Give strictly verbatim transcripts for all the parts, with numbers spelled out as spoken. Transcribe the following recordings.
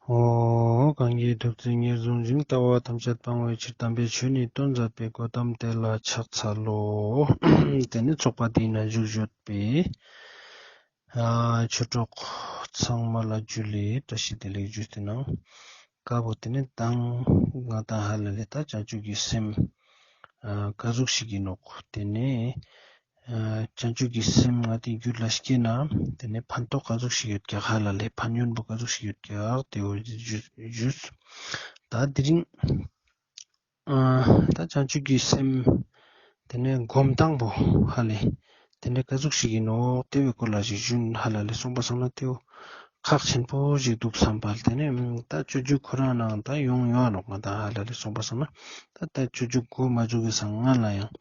འོ། གང་གིས་ཐུགས་བརྩེ་ཉེར་བཟུང་ཞིང་། ལྟ་བ་ཐམས་ཅད་སྤང་བའི་ཕྱིར། དམ་པའི་ཆོས་ནི་སྟོན་མཛད་པའི། གོ་ཏམ་དེ་ལ་ཕྱག་འཚལ་ལོ། དེ་ནས་ཚོགས་པ་དེའི་ནང་བཞུགས་ཡོད་པའི་ཨ་ཆོས་གྲོགས་ཚང་མ་ལ་ཇུ་ལེ་བཀྲ་ཤིས་བདེ་ལེགས་ཞུས་ཏེ་ནང་། ཀ་བོ་དེ་ནས་དང་ང་དང་ཧ་ལ་ལེ་ད་བྱང་ཆུབ་ཀྱི་སེམས། ཨ་ག་ཟུག་ཞིག་ཡིན་ནོག་དེ་ནས་ཨ་བྱང་ཆུབ་ཀྱི་སེམས་ང་དང་རྒྱུད་ལ་སྐྱེས་ན་དེ་ནས་ཕན་ཐོགས་ག་ཟུག་ཞིག་ཡོད་ཀྱག་ཧ་ལ་ལེ་ཕན་ཡོན་པོ་ག་ཟུག་ཞིག་ཡོད་ཀྱག་དེ་བོ་ཞུས། ད་དེ་རིང་ཨ་ད་བྱང་ཆུབ་ཀྱི་སེམས་དེ་ནས་སྒོམ་སྟངས་པོ་ཧ་ལ་ལེ་དེ་ནས་ག་ཟུག་ཞིག་ཡིན་ནོག་དེ་བོའི་སྐོར་ལ་ཞིག་ཞུན་ཧ་ལ་ལེ་སོང་པ་སང་ན་དེ་བོ་ཁག་ཆེན་པོ་ཞིག་འདུག་བསམ་པ་དེ་ནས་ད་སྤྱོད་འཇུག་ཁོ་རང་ནང་ད་ཡོང་ཡོང་ནོག་ང་དང་ཧ་ལ་ལེ་སོང་པ་སང་ན་ད་ད་སྤྱོད་འཇུག་གོ་མ་འཇུག་གི་སང་ང་ལ་ཡང་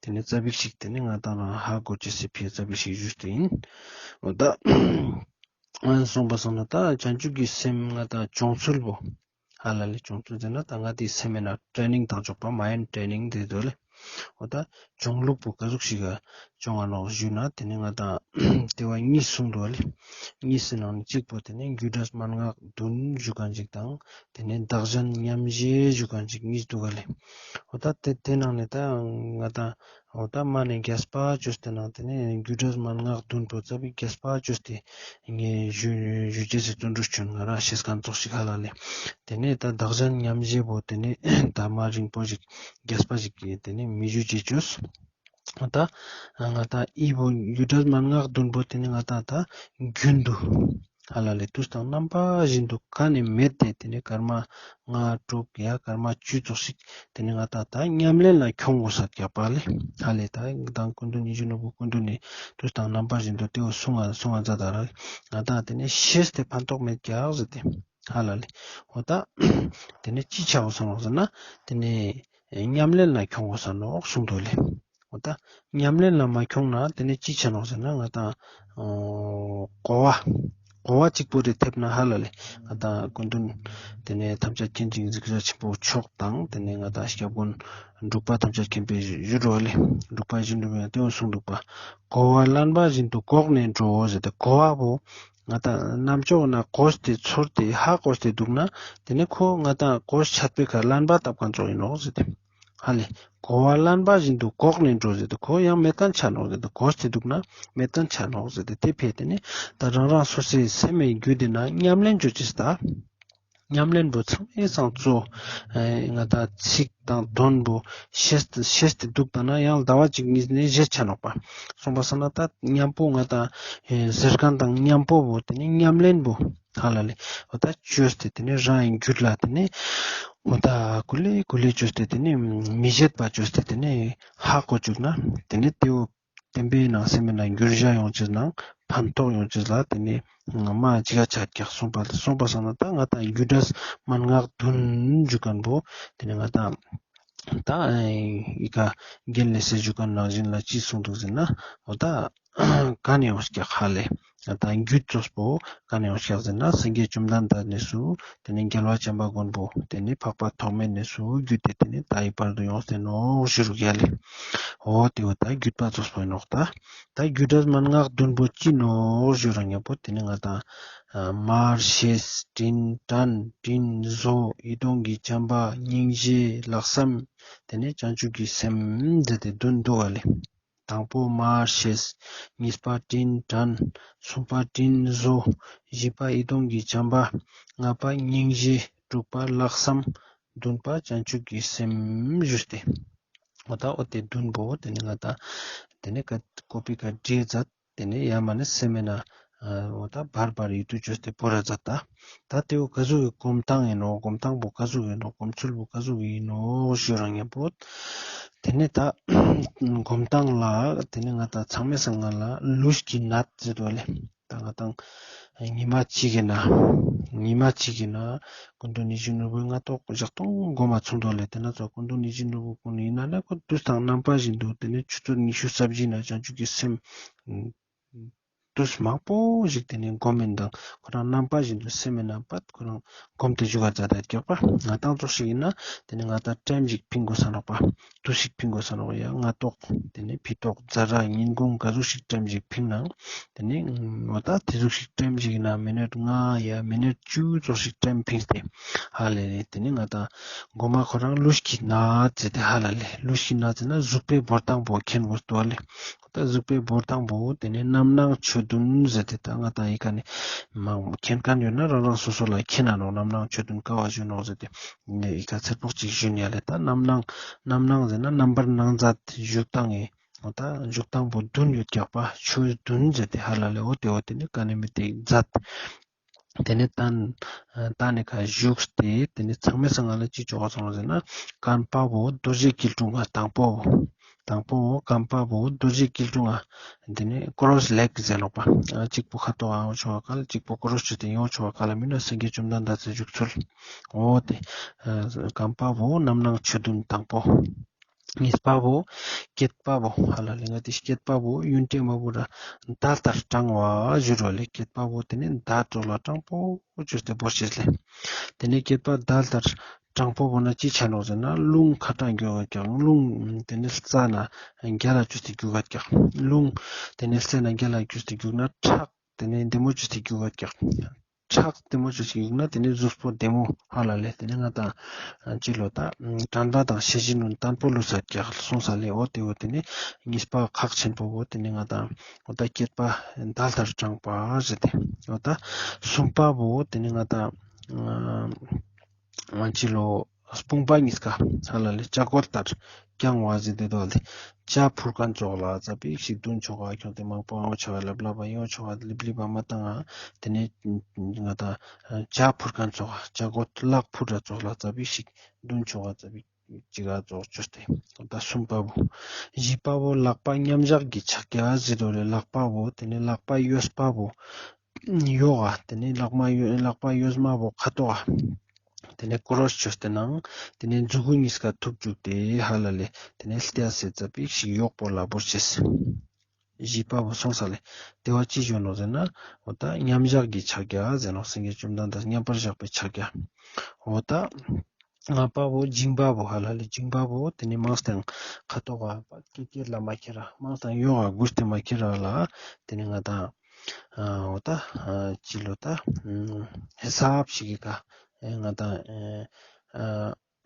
དེ་ནས་ཙ་པིག་ཞིག་དེ་ནས་ང་དང་རང་ཧ་གོ་ཅེས་སི་ཕི་ཙ་པིག་ཞིག་ཞུས་ཏེ་ཡིན། འོ་ད་སོང་པ་སང་ན་ད་བྱང་ཆུབ་ཀྱི་སེམས་ང་དང་སྦྱོང་ཚུལ་བོ་ཧ་ལ་ལེ་སྦྱོང་ཚུལ་ཟེར་ན་ད་ང་དེའི་སེམས་ན་ཊེ་ནིང་བཏང་ཆོག་པ་མའིན་ཌ་ཊེ་ནིང་དེ་དོ་ལེ། འོ་ད་སྦྱོང་ལུགས་པོ་ག་ཟུག་ཞིག་ག་སྦྱོང་ང་ནོག་ཞུས་ན་དེ་ནས་ང་དང་དེ་བོ་གཉིས་གསུངས་འདུག་ལེ། གཉིས་སི་ནང་ནས་གཅིག་པོ་དེ་ནས་རྒྱུ་འབྲས་མན་ངག་བདུན་ཞུ་མཁན་ཅིག་དང་དེ་ནས་བདག་གཞན་མཉམ་བརྗེ་ཞུ་མཁན་ཅིག་གཉིས་འདུག་ག་ལེ། འོ་ད་དེ་དེ་ནང་ནས་ད་ང་དང་འོ་ད་མ་ནས་རྒྱས་པ་བཅོས་ཏེ་ནང་དེ་ནས་རྒྱུ་འབྲས་མན་ངག་བདུན་པོ་ཙ་པིག་རྒྱས་པ་བཅོས་ཏེ་ངས་ཞུ་ཞུ་ཅེས་སི་བརྩོན་འགྲུས་བྱོན། ང་རང་ཤེས་མཁན་ཙོགས་ཤིག་ཧ་ལ་ལེ། དེ་ནས་ད་བདག་གཞན་མཉམ་བརྗེ་བོ་དེ་ནས་ད་མ་རིང་པོ་ཞིག་རྒྱས་པ་ཞིག་གིས་དེ་ནས་མི་ཞུ་ཅེས་བཅོས། ད་ང་དང་ཨི་བོ་རྒྱུ་འབྲས་མན་ངག་བདུན་པོ་དེ་ནས་ང་དང་ད་རྒྱུན་དུ་ཧ་ལ་ལེ་དུས་དང་རྣམ་པ་བཞིན་དུ་ག་ནས་མེད་དེ་དེ་ནས་སྐར་མ་ལྔ་དྲུག་ཡ་སྐར་མ་བཅུ་ཙོགས་ཤིག་དེ་ནས་ང་དང་ད་ཉམས་ལེན་ལ་ཁྱོང་དགོས་ས་རྒྱབ་པ་ལེ། ཧ་ལ་ལེ་ད་ང་དང་སྐུ་མདུན་ཉི་ཤུ་ནོར་བུ་སྐུ་མདུན་ནས་དུས་དང་རྣམ་པ་བཞིན་དུ་དེ་བོ་གསུང་ང་གསུང་ང་མཛད་ད་ར་ང་དང་དེ་ནས་ཤེས་ཏེ་ཕན་ཐོགས་མེད་ཀྱག་ཟེར་ཏེ་ཧ་ལ་ལེ། འོ་ད་དེ་ནས་ཅི་ཆའོ་གསུངས་ནོག་ཟེར་ན་དེ་ནས་ཉམས་ལེན་ལ་ཁྱོང་དགོས་ས་ནོག་གསུངས་འདུག་ལེ། འོ་ད་ཉམས་ལེན་ལ་མ་ཁྱོང་ན་དེ་ནས་ཅི་ཆ་ནོག་ཟེར་ན་ང་དང་ཨོ་གོ་བ་གོ་བ་གཅིག་པོ་རེ་ཐེབས་ན་ཧ་ལ་ལེ་ང་དང་སྐུ་མདུན་དེ་ནས་ཐམས་ཅད་མཁྱེན་ཅིང་གཟིགས་པ་ཆེན་པོ་མཆོག་དང་དེ་ནས་ང་དང་སྐྱབས་མགོན་འབྲུག་པ་ཐམས་ཅད་མཁྱེན་པའི་ཡུལ་རོ་ལེ། འབྲུག་པ་ཡིད་བཞིན་ནོར་བུ་ཡང་དེ་བོ་གསུངས་འདུག་པ། གོ་བ་ལེན་པ་བཞིན་དུ་གོག་ནས་འགྲོ་ཟེར་ཏེ་གོ་བ་བོ་ང་དང་རྣམ་ཅོག་ན་གོས་ཏེ་ཚོར་ཏེ་ཧ་གོས་ཏེ་འདུག་ན་དེ་ནས་ཁོ་ང་དང་གོས་ཆད་པའི་ཁར་ལེན་པ་བཏབ་མཁན་ཙོགས་ཡིན་ནོག་ཟེར་ཏེ། ཧ་ལེ། གོ་བ་ལེན་པ་བཞིན་དུ་གོག་ནས་འགྲོ་ཟེར་ཏེ་ཁོ་ཡང་མེད་མཁན་ཆ་ནོག་ཟེར་ཏེ་གོས་ཏེ་འདུག་ན་མེད་མཁན་ཆ་ནོག་ཟེར་ཏེ་དེ་ཕི་ཏེ་ནི་ད་རང་རང་སོ་སོའི་སེམས་མའི་རྒྱུད་དེ་ན་ཉམས་ལེན་བཅོ་ཅེས་ད། ཉམས་ལེན་པོ་ཚང་མའི་སང་གཙོ་ཨེ་ང་དང་ཚིག་དང་དོན་པོ་ཤེས་ཏེ་ཤེས་ཏེ་འདུག་ད་ན་ཡང་ཟླ་བ་གཅིག་གཉིས་ནས་བརྗེད་ཆ་ནོག་པ། སོང་པ་སང་ན་ད་མཉམ་པོ་ང་དང་ཨེ་ཟེར་མཁན་དང་མཉམ་པོ་བོ་དེ་ནི་ཉམས་ལེན་པོ་ཧ་ལ་ལེ། འོ་ད་བཅོས་ཏེ་དེ་ནས་རང་གི་རྒྱུད་ལ་དེ་ནས་འོ་ད་ཀུ་ལེ་ཀུ་ལེ་བཅོས་ཏེ་དེ་ནས་མི་བརྗེད་པ་བཅོས་ཏེ་དེ་ནས་ཧ་གོ་བཅུག་ན་དེ་ནས་དེ་བོ་བསྟན་པའི་ནང་སེམས་ནང་འགྱུར་བ་ཡོང་ཅེས་ནང་ཕན་ཐོགས་ཡོང་ཅེས་ལ་དེ་ནས་མ་ཅི་ག་ཆ་ཀྱག་སོང་པ་སོང་པ་སང་ན་ད་ང་དང་རྒྱུ་འབྲས་མན་ངག་བདུན་ཞུ་མཁན་པོ་དེ་ནས་ང་དང་ད་ཨི་ཀ་རྒན་ལེ་སེ་ཞུ་མཁན་ནང་བཞིན་ལ་ཅི་གསུངས་འདུག་ཟེར་ན་འོ་ད་ག་ནས་ཡོང་ཀྱག་ཧ་ལེ། ང་དང་རྒྱུད་ཙོགས་པོ་ག་ནས་ཡོང་ཀྱག་ཟེར་ན་སངས་རྒྱས་བཅོམ་ལྡན་འདས་ནས་སུ་དེ་ནས་རྒྱལ་བ་བྱམས་པ་མགོན་པོ་དེ་ནས་འཕགས་པ་ཐོགས་མེད་ནས་སུ་བརྒྱུད་དེ་དེ་ནས་ད་ཨི་བར་དུ་ཡོངས་ཏེ་ནོག་ཞུ་རུག་ཡ་ལེ། འོ་དེ་བོ་ད་རྒྱུད་པ་ཙོགས་པོ་ཡིན་ནོག་ད། ད་རྒྱུ་འབྲས་མན་ངག་བདུན་པོ་ཅི་ནོག་ཞུ་རང་ཉམ་པོ་དེ་ནས་ང་དང་མར་ཤེས་དྲིན་དྲན་དྲིན་གཟོ་ཡིད་འོང་གི་བྱམས་པ་སྙིང་རྗེ་ལྷག་བསམ་དེ་ནས་བྱང་ཆུབ་ཀྱི་སེམས་ཟེར་ཏེ་བདུན་འདུག་ག་ལེ། དང་པོ་མར་ཤེས། གཉིས་པ་དྲིན་དྲན། གསུམ་པ་དྲིན་གཟོ། བཞི་པ་ཡིད་འོང་གི་བྱམས་པ། ལྔ་པ་སྙིང་རྗེ། དྲུག་པ་ལྷག་བསམ། བདུན་པ་བྱང་ཆུབ་ཀྱི་སེམས་ཞུས་ཏེ། འོ་ད་འོ་དེ་བདུན་པོ་དེ་ནས་ང་དང་དེ་ནས་ཀ་ཀོ་པི་ཀ་བྲིས་མཛད་དེ་ནས་ཡ་མ་ནས་སེམས་ན་འོ་ད་བར་བར་ཡིད་དུ་བཅོས་ཏེ་བོར་ར་མཛད་ད། ད་དེ་བོ་ག་ཟུག་གི་སྒོམ་སྟངས་ཡིན་ནོག་སྒོམ་སྟངས་པོ་ག་ཟུག་ཡིན་ནོག་སྒོམ་ཚུལ་པོ་ག་ཟུག་ཡིན་ནོག་ཞུ་རང་ཉམ་པོ། དེ་ནས་ད་སྒོམ་སྟངས་ལ་དེ་ནས་ང་དང་ཚང་མའི་སང་ང་ལ་ལུས་ཀྱི་ནད་ཟེར་དོ་ལེ། ད་ང་དང་ཉི་མ་གཅིག་གི་ན་ཉི་མ་གཅིག་གི་ན་སྐུ་མདུན་ཉི་ཤུ་ནོར་བུའི་སྔ་ཏོག་ཞག་སྟོང་སྒོམ་མ་ཚུགས་དོ་ལེ། དེ་ན་ཚོ་སྐུ་མདུན་ཉི་ཤུ་ནོར་བུ་ཀུན་ཡིན་ན་ལེ་ཁོ་དུས་དང་རྣམ་པ་བཞིན་དུ་དེ་ནས་ཆུ་ཚོད་ཉི་ཤུ་རྩ་བཞི་ན་བྱང་ཆུབ་ཀྱི་སེམས། དུས་མང་པོ་ཞིག་དེ་ནས་སྒོམ་མིན་དང་ཁོ་རང་རྣམ་པ་བཞིན་དུ་སེམས་མེད་ན་པད་ཁོ་རང་སྒོམ་དེ་བཞུགས་པ་མཛད་དེ་ཀྱག་པ། ང་ཏང་ཙོགས་ཤིག་ཡིན་ན་དེ་ནས་ང་ཏང་ཊེམ་ཞིག་ཕིང་དགོས་ས་ནོག་པ། དུས་ཤིག་ཕིང་དགོས་ས་ནོག་ཡ། སྔ་ཏོག་དེ་ནས་ཕི་ཏོག་ཛ་དྲག་ཉིན་གུང་ག་ཟུག་ཞིག་ཊེམ་ཞིག་ཕིང་ན་དེ་ནས་འོ་ད་དེ་ཟུག་ཞིག་ཊེམ་ཞིག་ཡིན་ན་མི་ནཊ་ལྔ་ཡ་མི་ནཊ་བཅུ་ཙོགས་ཤིག་ཊེམ་ཕིངས་ཏེ་ཧ་ལས་ལས་དེ་ནས་ང་ཏང་གོ་མ་ཁོ་རང་ལུས་ཀྱི་ནད་ཟེར་ཏེ་ཧ་ལས་ལས་ལུས་ཀྱི་ནད་ཟེར་ན་གཟུགས་པོའི་བོར་སྟངས་པོ་མཁྱེན་དགོས་ཏོ་ལས། ད་གཟུགས་པོའི་བོར་སྟངས་པོ་དེ་ནས་རྣམ་སྣང་ཆོས་བདུན་ཟེར་ཏེ་ད་ང་ཏང་ཡི་ག་ནས་མང་མཁྱེན་མཁན་ཡོད་ན་རང་རང་སོ་སོ་ལ་མཁྱེན་ན་ནོག་རྣམ་སྣང་ཆོས་བདུན་ག་བ་བཞུགས་ནོག་ཟེར་ཏེ་ནས་ཡི་ག་ཚེར་པོག་ཅིག་བཞུགས་ཡ་ལས། ད་རྣམ་སྣང་རྣམ་སྣང་ཟེར་ན་རྣམ་པར་སྣང་མཛད་བཞུགས་སྟངས་ངི་འོ་ད་བཞུགས་སྟངས་པོ་བདུན་ཡོད་ཀྱག་པ། ཆོས་བདུན་ཟེར་ཏེ་ཧ་ལས་ལས་འོ་དེ་འོ་དེ་ནས་ག་ནས་མི་དེ་མཛད། དེ་ནས་ད་ད་ནས་ཁ་བཞུགས་ཏེ་དེ་ནས་ཚང་མའི་སང་ང་ལ་ཅི་ཆོ་ག་སོང་ཟེར་ན་རྐང་པ་བོ་རྡོ་རྗེ་སྐྱིལ་ཀྲུང་ང་དང་པོ་བོ། དང་པོ་བོ་རྐང་པ་བོ་རྡོ་རྗེ་སྐྱིལ་ཀྲུང་ང་དེ་ནས་ཀོ་རོས་ལེག་ཟེར་ནོག་པ། ཨ་གཅིག་པོ་ཁ་ཏོག་ཨ་ཡོང་ཆོག་ག་ག་ལ་གཅིག་པོ་ཀོ་རོས་ཆོས་ཏེ་ཡོང་ཆོག་ག་ག་ལ་མིན་ན་སངས་རྒྱས་བཅོམ་ལྡན་འདས་སི་བཞུགས་ཚུལ། འོ་དེ་ཨ་རྐང་པ་བོ་རྣམ་སྣང་ཆོས་བདུན་དང་པོ། གཉིས་པ་བོ་སྐེད་པ་བོ་ཧ་ལ་ལས་ང་ཏི་སྐེད་པ་བོ་ཡུན་ཏེ་མ་བུ་ར་མདའ་ལྟར་དྲང་བ་ཞུ་རོ་ལེ། སྐེད་པ་བོ་དེ་ནི་མདའ་གྲོགས་ལ་དྲང་པོ་བཅོས་ཏེ་བོར་ཤེས་ལེ། དེ་ནི་སྐེད་པ་མདའ་ལྟར་དྲང་པོ་བོ་ན་ཅི་ཆ་ནོག་ཟེར་ན་རླུང་ཁ་དྲང་རྒྱུག་ག་ཀྱག། རླུང་དེ་ནི་རྩ་ན་རྒྱ་ལ་བཅོས་ཏེ་རྒྱུག་ག་ཀྱག། རླུང་དེ་ནི་རྩ་ན་རྒྱ་ལ་བཅོས་ཏེ་རྒྱུག་ན་ཁྲག་དེ་ནི་བདེ་མོ་བཅོས་ཏེ་རྒྱུག་ག་ཀྱག། ཁྲག་བདེ་མོ་བཅོས་ཏེ་རྒྱུག་ན་དེ་ནི་གཟུགས་པོ་བདེ་མོ་ཧ་ལ་ལེ། དེ་ནི་ང་ཏང་ཅི་ལོ་ད་དྲན་པ་དང་ཤེས་བཞིན་ནུན་བརྟན་པོ་ལུས་ས་ཀྱག་གསུངས་ས་ལེ། འོ་དེ་འོ་དེ་ནི་གཉིས་པ་ཁག་ཆེན་པོ་བོ་དེ་ནི་ང་ཏང་འོ་ད་སྐེད་པ་མདའ་ལྟར་དྲང་པ་ཟེར་ཏེ། འོ་ད་གསུམ་པ་བོ་དེ་ནི་ང་ཏང་ང་ཅི་ལོ་དཔུང་པ་གཉིས་ཀ་ཧ་ལ་ལེ་ལྕགས་སྒོ་ལྟར་བརྐྱང་བ་ཟེར་ཏེ་དོ་ལེ། ཇ་ཕུར་མཁན་ཙོགས་ལ་ཙ་པིག་ཞིག་འདུན་ཆོག་ག། ཁྱོང་དེ་མང་པོ་ཡོང་ཆོག་ག་ལབ་ལབ་པ་ཡོང་ཆོག་ག་ལིབ་ལིབ་པ་མ་བཏང་ང་། དེ་ནས་ང་ཏང་ཇ་ཕུར་མཁན་ཙོགས་ཇ་སྒོ་ལག་ཕུར་ར་ཙོགས་ལ་ཙ་པིག་ཞིག་འདུན་ཆོག་ག་ཙ་པིག་ཅིག་ག་ཙོགས་བཅོས་ཏེ། ད་གསུམ་པ་བོ། བཞི་པ་བོ་ལག་པ་མཉམ་བཞག་གི་ཕྱག་རྒྱ་ཟེར་དོ་ལེ། ལག་པ་བོ་དེ་ནས་ལག་པ་གཡས་པ་བོ་ཡོག་ག། དེ་ནས་ལག་མ་གཡོ་ལག་པ་གཡོན་མ་བོ་ཁ་ཐོག་ག། དེ་ནས་ཀོ་རོས་བཅོས་ཏེ་ནང་དེ་ནས་མཛུ་གུ་གཉིས་ཀ་ཐུག་བཅུག་སྟེ་ཧ་ལ་ལེ། དེ་ནས་ལྟས་སེ་ཙ་པིག་ཞིག་ཡོག་པོ་ལ་བོར་ཅེས། བཞི་པ་བོ་སོང་ས་ལེ། དེ་བ་ཅི་ཞུ་ནོག་ཟེར་ན་འོ་ད་མཉམ་བཞག་གི་ཕྱག་རྒྱ་ཟེར་ནོག། སངས་རྒྱས་བཅོམ་ལྡན་འདས་མཉམ་པར་བཞག་པའི་ཕྱག་རྒྱ། འོ་ད་ལྔ་པ་བོ་མཇིང་པ་བོ་ཧ་ལ་ལེ། མཇིང་པ་བོ་དེ་ནས་མང་སྟེང་ཁ་ཐོག་ག་ཀེ་ཀེ་ལ་མ་ཁྱེར་ར་མང་སྟེང་ཡོག་ག་གུས་ཏེ་མ་ཁྱེར་ར་ལ། དེ་ནས་ང་ཏང་ཨ་འོ་ད་ཨ་ཅི་ལོ་ད་ཨ་ཧེ་སབ་ཞིག་གི་ཀ་ཨེ་ང་ཏང་ཨ་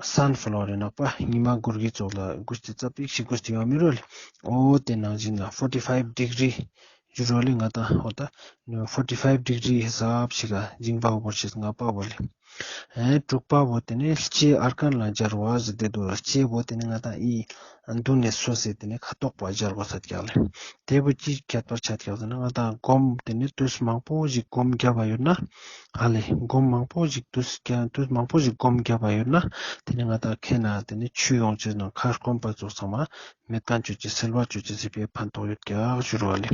ཨ་སན་ཕ་ལ་ཝར་ནག་པ་ཉི་མ་གུར་གི་ཙོགས་ལ་གུས་ཏེ་ཙ་པིག་ཞིག་གུས་ཏེ་ཡོང་མི་རོ་ལེ། འོ་དེ་ནང་བཞིན་ལ་ཕོར་ཊི་ཕའིབ་ཌིག་རི་ཞུ་རོ་ལེ། ང་ཏང་འོ་ད་ཕོར་ཊི་ཕའིབ་ཌིག་རི་ཧེ་སབ་ཞིག་ག་མཇིང་པ་བོ་བོར་ཅེས། ལྔ་པ་བོ་ལེ། ཨེ་དྲུག་པ་བོ་དེ་ནས་ལྕེ་ཨར་ཀན་ལ་སྦྱར་བ་ཟེར་ཏེ་འདུག་ལ། ལྕེ་བོ་དེ་ནས་ང་ཏང་ཨི་མདུན་ནས་སོ་སེ་དེ་ནས་ཁ་ཐོག་པ་སྦྱར་བ་ས་ཀྱག་ལེ། དེ་བོ་ཅི་ཁྱད་པར་ཆ་ཀྱག་ཟེར་ན་ང་ཏང་སྒོམ་དེ་ནས་དུས་མང་པོ་ཞིག་སྒོམ་བརྒྱབ་པ་ཡོད་ན་ཧ་ལེ། སྒོམ་མང་པོ་ཞིག་དུས་ཀྱང་དུས་མང་པོ་ཞིག་སྒོམ་བརྒྱབ་པ་ཡོད་ན་དེ་ནས་ང་ཏང་ཁེ་ན་དེ་ནས་ཆུ་ཡོང་ཅེས་ནང་ཁ་སྐོམ་པ་ཙོགས་ཚང་མ་མེད་མཁན་བཅོ་ཅེས་སེལ་བ་བཅོ་ཅེས་སི་ཕན་ཐོགས་ཡོད་ཀྱག་ཞུ་རོ་ལེ།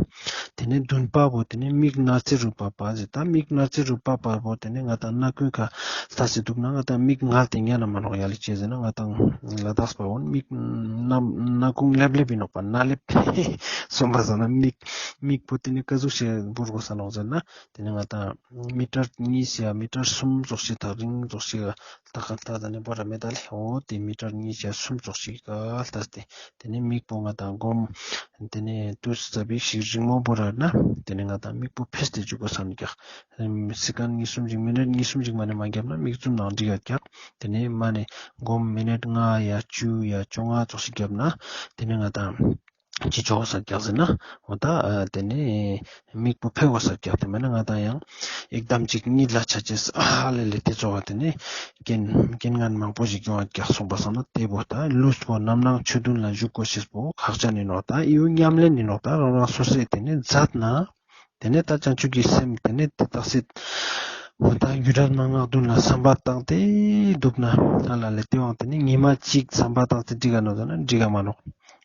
དེ་ནས་བདུན་པ་བོ་དེ་ནས་མིག་སྣ་རྩེ་རུ་བབ་པ་ཟེར། ད་མིག་སྣ་རྩེ་རུ་བབ་པ་བོ་དེ་ནས་ང་ཏང་སྣ་ཁུང་ཁ་ལྟ་སེ་འདུག་ན་ང་ཏང་མིག་ངལ་ཏེ་ཉན་ན་མ་ནོག་ཡ་ལེ། ཅི་ཟེར་ན་ང་ཏང་ལ་དྭགས་པ་བོ་མིག་སྣ་སྣ་ཁུང་ལེབ་ལེབ་ཡིན་ནོག་པ། སྣ་ལེབ་སོང་པ་སང་ན་མིག་མིག་པོ་དེ་ནས་ཀ་ཟུག་ཞིག་བོར་དགོས་ས་ནོག་ཟེར་ན་དེ་ནས་ང་ཏང་མི་ཊར་གཉིས་ཡ་མི་ཊར་གསུམ་ཙོགས་ཤིག་ཐག་རིང་ཙོགས་ཤིག་ལྟ་ཁ་ལྟ་ད་ནི་བོར་ར་མེད་ད་ལེ། འོ་དེ་མི་ཊར་གཉིས་ཡ་གསུམ་ཙོགས་ཤིག་ག་ལྟ་སྟེ་དེ་ནས་མིག་པོ་ང་ཏང་སྒོམ་དེ་ནས་དུས་ཙ་པིག་ཞིག་རིང་མོ་བོར་ར་ན་དེ་ནས་ང་ཏང་མིག་པོ་ཕེས་ཏེ་འཇུག་དགོས་ས་ནོག་ཀྱག། སེ་ཀན་གཉིས་གསུམ་ཞིག་མི་ནཊ་གཉིས་གསུམ་ཞིག་མ་ནས་མ་བརྒྱབ་ན་མིག་བཙུམ་ནང་འགྲིག་ག་ཀྱག། དེ་ནས་མ་ནས་སྒོམ་མི་ནཊ་ལྔ་ཡ་བཅུ་ཡ་བཅོ་ལྔ་ཙོགས་ཤིག་བརྒྱབ་ན་དེ་ནས་ང་ཏང་ཅི་ཆོག་ས་ཀྱག་ཟེར་ན་འོ་ད་ཨ་དེ་ནས་མིག་པོ་ཕེ་བ་ས་ཀྱག། དེ་མ་ནས་ང་ཏང་ཡང་ཨེག་དམ་ཅིག་གཉིད་ལ་ཆ་ཅེས་ཧ་ལ་ལེ། དེ་ཙོགས་དེ་ནས་རྐྱེན་རྐྱེན་ངན་མང་པོ་ཞིག་ཡོང་བ་ཀྱག་སོང་པ་སང་ན་དེ་བོ་ད་ལུས་པོ་རྣམ་སྣང་ཆོས་བདུན་ལ་བཞུགས་དགོས་ཤེས་པོ་ཁག་ཅན་ཡིན་ནོག། ད་ཨི་བོ་ཉམས་ལེན་ཡིན་ནོག། ད་རང་རང་སོ་སོས་དེ་ནས་མཛད་ན་དེ་ནས་ད་བྱང་ཆུབ་ཀྱི་སེམས་དེ་ནས་དེ་དག་སེ་འོ་ད་རྒྱུ་འབྲས་མན་ངག་བདུན་ལ་བསམ་པ་བཏང་སྟེ་འདུག་ན་ཧ་ལ་ལེ། དེ་བང་དེ་ནས་ཉི་མ་གཅིག་བསམ་པ་བཏང་སྟེ་འགྲིག་ག་ནོག་ཟེར་ན་འགྲིག་ག་མ་ནོག།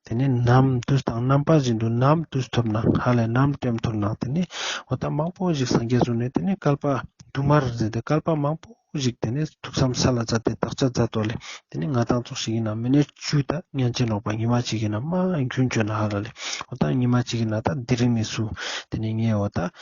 དེ་ནས་ནམ་དུས་དང་རྣམ་པ་བཞིན་དུ་ནམ་དུས་ཐོབ་ན་ཧ་ལས་ནམ་ཊེམ་ཐོབ་ན་དེ་ནས་འོ་ད་མང་པོ་ཞིག་སངས་རྒྱས་ཟུར་ནས་དེ་ནས་བསྐལ་པ་དུ་མར་ཟེར་ཏེ་བསྐལ་པ་མང་པོ་ པོ་ཞིག་ཏེ་ནེ་ཐུགས་བསམ་སལ་ལ་མཛད་དེ་བརྟག་དཔྱད་མཛད་དོ་ལེ། ཏེ་ནེ་ང་དང་ཙོགས་ཤིག་ཨིན་ན་མི་ནེ་བཅུ་ད་ཉན་ཅེས་ནོག་པ། ཉི་མ་ཅིག་ཨིན་ན་མ་རྒྱུན་ཅོ་ན་ཧ་ལ་ལེ། འོ་ད་ཉི་མ་ཅིག་ཨིན་ན་ད་དེ་རིང་ནེ་སུ་ཏེ་ནེ་ངས་འོ་ད་